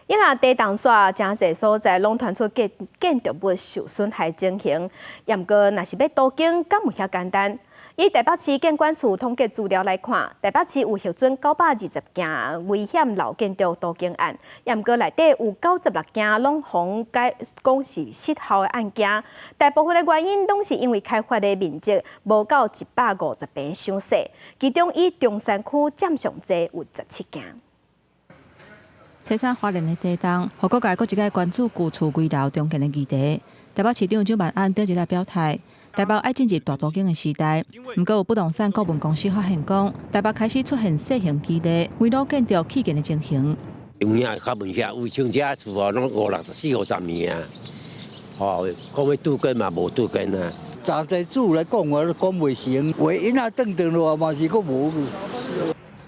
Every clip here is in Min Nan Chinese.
伊若地動煞誠濟所在攏傳出建築物受損害情形，毋過若是欲都更，敢有遐簡單？以台北市建管處統計資料來看，台北市有核准920件危險老建築都更案，毋過內底有96件攏予人講是失效的案件，大部分的原因攏是因為開發的面積無夠150坪傷細，其中以中山區佔上濟，有17件。車三花蓮的地動，予各界閣一擺關注舊厝危樓重建的議題。台北市長蔣萬安頂日來表態，台北愛進入大都更的時代。毋過有不動產顧問公司發現講，台北開始出現細型基地、危老建築棄建的情形。有影較問遐，有像這厝哦，攏五六十四五十年啊，吼，講欲都更嘛無都更啊。站在主來講話，講袂成，話因仔轉轉落嘛是閣無。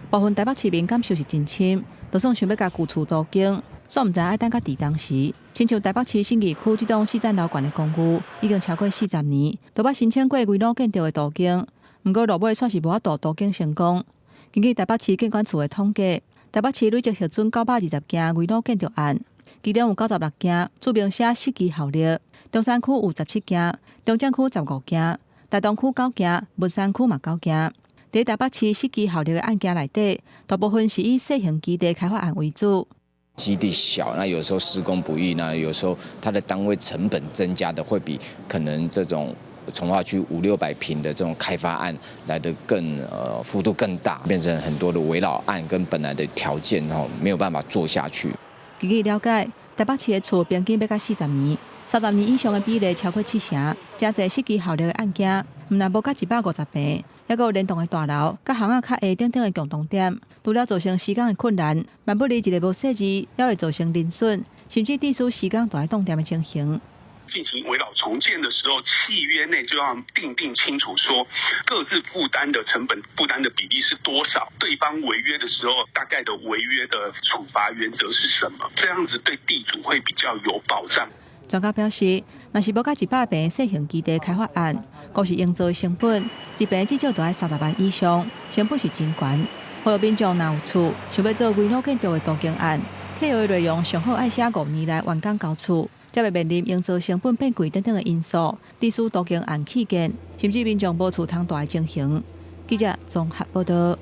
部分台北市民感受是真深。就算想欲共舊厝都更，煞毋知愛等到佇當時。親像台北市信義區這棟四層樓懸的公寓，已經超過40年，都捌申請過危老建築的都更，毋過落尾煞是無法度都更成功。根據台北市建管處的統計，台北市累計核准920件危老建築案，其中有96件註明寫失去效力。中山區有17件，中正區15件，大同區九件，文山區嘛九件。佇台北市失去效力的案件內底，大部分是以細型基地開發案為主。基地小，那有時候施工不易，那有時候它的單位成本增加的會比可能這種重劃區五六百坪的這種開發案來得更幅度更大，變成很多的危老案跟本來的條件哦沒有辦法做下去。根據了解，台北市的厝平均欲到四十年，30年以上的比例超過七成，誠濟失去效力的案件，毋但無到150坪，猶閣有連棟的大樓、佮巷仔較下等等的共同點，除了造成施工的困難，萬不離一个無細膩，也會造成鄰損，甚至致使施工大動店的情形。進行危老重建的時候，契約內就要訂定清楚，說各自負擔的成本、負擔的比例是多少，對方違約的時候，大概的違約的處罰原則是什麼？這樣子對地主會比較有保障。專家表示，若是無到100坪細型基地開發案，光是營造成本，一坪至少都愛30萬以上，成本是真懸。呼籲民眾若有厝，想欲做危老建築的都更案，契約內容上好愛寫5年內完工交厝，才袂面臨營造成本變貴等等的因素，致使都更案棄建，甚至民眾無厝通蹛的情形。記者綜合報道。